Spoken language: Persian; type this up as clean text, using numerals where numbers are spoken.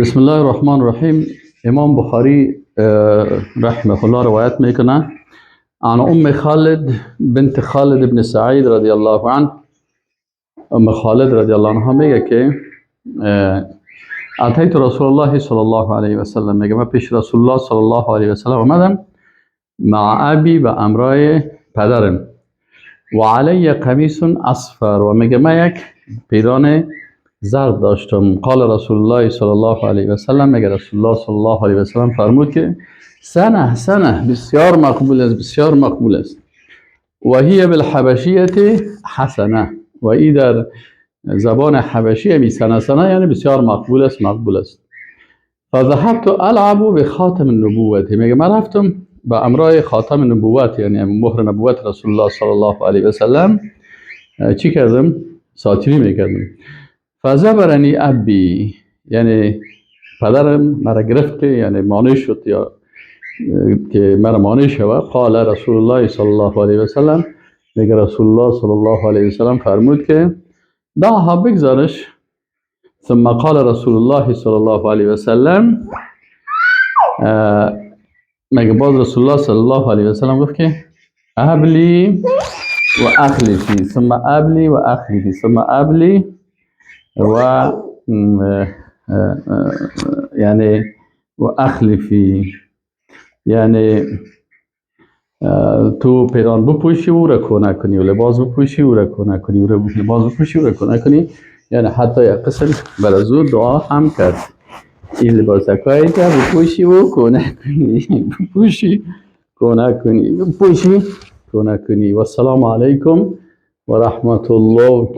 بسم الله الرحمن الرحیم. امام بخاری رحمه الله روایت میکنه عن ام خالد بنت خالد بن سعید رضی الله عنه. ام خالد رضی الله عنها میگه که اتیت رسول الله صلی الله علیه و سلم، میگه من پیش رسول الله صلی الله علیه و سلم آمدم، مع ابی و امرای پدرم، و علی قمیص اصفر، و میگه من یک پیران زرد داشتم. قال رسول الله صلی الله علیه و سلم، میگه رسول الله صلی الله علیه و سلم فرمود که سنه سنه، بسیار مقبول است، بسیار مقبول است. و هی بالحبشیه حسنه، و ای در زبان حبشی همی سنه سنه یعنی بسیار مقبول است، مقبول است. فذهبت العب بخاتم النبوت، میگه من رفتم به امرای خاتم نبوت، یعنی مهر نبوت رسول الله صلی الله علیه و سلم، چی کردم؟ ساتری میکردم. فزبرنی ابی، یعنی پدرم مرا گرفت، یعنی مانع شد یا که مرا مانع شود. قال رسول الله صلی الله علیه و سلم، میگه رسول الله صلی الله علیه و سلم فرمود که دعها، بگذارش. ثم قال رسول الله صلی الله علیه و سلم، میگه باز رسول الله صلی الله علیه و سلم گفت که ابلی و اخلفی، ثم ابلی و اخلفی، ثم ابلی و یعنی و اخلفی، یعنی تو پیران بپوشی و رکو نکنی و لباس بپوشی و رکو نکنی و لباس بپوشی و رکو نکنی، یعنی حتی یک قسم بر از او دعا هم کرد. این لباسکایی که بپوشی و کو نکنی، بپوشی کو نکنی، بپوشی کو نکنی. و السلام علیکم و رحمت الله.